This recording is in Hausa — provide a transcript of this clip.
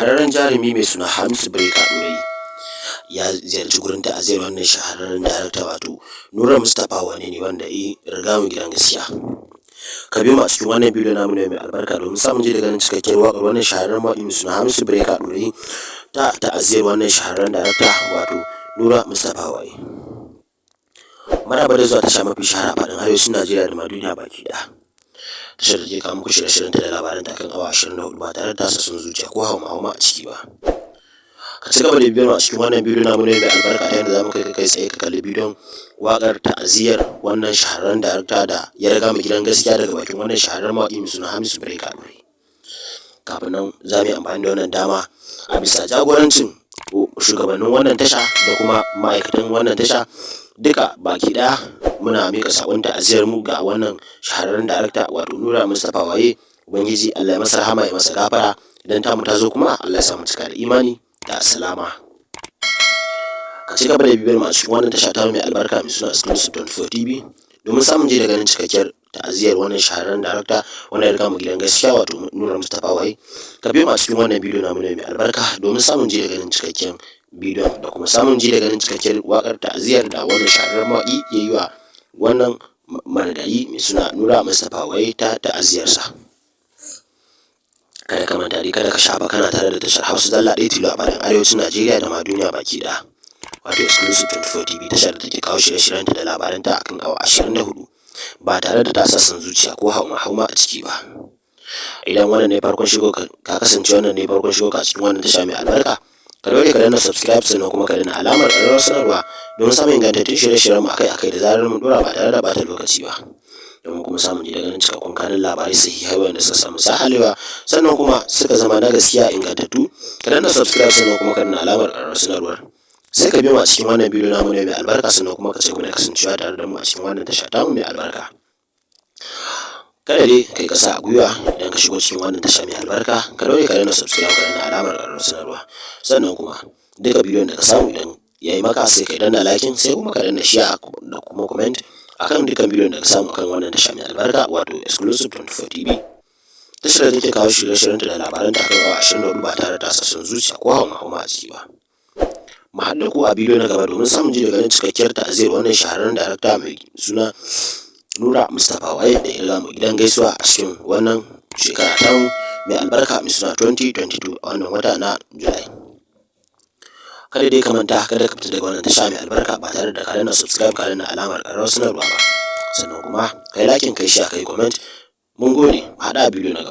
Shahararren jarumi mai suna Hamisu Breaker Ɗorayi ya ziyarci gurin ta'aziyar wannan shahararren darakta, wato Nura Mustapha Wane ne, wanda ya riga mu gidan gaskiya. Ka biyo mu a cikin wannan bidiyo namu ne mai albarka domin samun ji da ganin cikakkiyar waƙar wannan shahararren mawaƙi mai suna Hamisu Breaker Ɗorayi ta ta'aziyar wannan shahararren darakta, wato Nura Mustapha Wane. Maraba da zuwa tasha mafi shahara a faɗin arewacin Najeriya da ma duniya baki ɗaya. Tashar da ke kawo muku shirye-shiryenta da labaranta akan awa 24 ba tare da tasa son zuciya ko hauma-hauma a ciki ba. Ka ci gaba da bibiyar mu a cikin wannan bidiyo namu ne mai albarka, ta yadda za mu kai ka kai tsaye ka kalli bidiyon waƙar ta'aziyar wannan shahararren darakta da ya riga mu gidan gaskiya daga bakin wannan shahararren mawaƙi mai suna Hamisu Breaker Ɗorayi. Kafin nan, za mu yi amfani da wannan dama a bisa jagorancin shugabannin wannan tasha da kuma ma'aikatan wannan tasha duka baki ɗaya, muna miƙa saƙon ta'aziyar mu ga wannan shahararren darakta, wato Nura Mustapha Waye. Ubangiji Allah ya masa rahama, ya masa gafara. Idan tamu ta zo kuma, Allah ya sa mu cika da imani da salama. Ka ci gaba da bibiyar mu a cikin wannan tasha ta mai albarka mai suna Exclusive 24 TV domin samun ji da ganin cikakkiyar ta'aziyar wannan shahararren darakta wanda ya riga mu gidan gaskiya, wato Nura Mustapha Waye. Ka biyo mu a cikin wannan bidiyo namu ne mai albarka domin samun ji da ganin cikakken bidiyon da kuma samun ji da ganin cikakkiyar waƙar ta'aziyar da wannan shahararren mawaƙi ya yi wa wannan marigayi mai suna Nura Mustapha Waye ta ta'aziyarsa. Kada ka manta dai, kada ka shafa, kana tare da tashar Hausa zalla ɗaya tilo a faɗin arewacin Najeriya da ma duniya baki ɗaya. Wato Exclusive 24 TV, tashar da take kawo shirye-shiryenta da labaranta akan awa 24 ba tare da ta sa son zuciya ko hauma-hauma a ciki ba. Idan wannan ne farkon shigo ka kasance wannan ne farkon shigo ka a cikin wannan tasha mai albarka, ka daure ka danna subscribe, sannan kuma ka danna alamar ƙararrawar sanarwa domin samun ingantattun shirye-shiryenmu akai-akai da zarar mun ɗora ba tare da ɓata lokaci ba. Domin kuma samun ji da ganin cikakkun kanun labarai sahihai wanda suka samu sahalewa sannan kuma suka zama na gaskiya ingantattu, ka danna subscribe, sannan kuma ka danna alamar ƙararrawar sanarwar. Sai ka biyo mu a cikin wannan bidiyo namu ne mai albarka, sannan kuma ka ci gaba da kasancewa tare da mu a cikin wannan tasha tamu mai albarka. Kada dai kai kasa a gwiwa idan ka shigo cikin wannan tasha mai albarka, ka daure ka danna subscribe, ka danna alamar ƙararrawar sanarwa. Sannan kuma duka bidiyon da ka samu, idan ya yi maka, sai ka danna liking, sai kuma ka danna share da kuma comment akan dukkan bidiyon da ka samu akan wannan tasha mai albarka, wato Exclusive 24 TV. Tashar da take kawo shirye-shiryenta da labaranta akan awa 24 ba tare da sa son zuciya ko hauma-hauma a ciki ba. Mu haɗu da ku a bidiyo na gaba domin samun ji da ganin cikakkiyar ta'aziyar wannan shahararren darakta mai suna Nura Mustapha Waye da ya riga mu gidan gaisuwa a cikin wannan shekara tamu mai albarka mai suna 2022, a wannan wata na Julai. Kada dai ka manta, kada ka fita daga wannan tasha mai albarka ba tare da ka danna subscribe, ka danna alamar ƙararrawar sanarwa ba. Sannan kuma kai liking, kai share, kai comment. Mun gode, mu haɗu a bidiyo na gaba.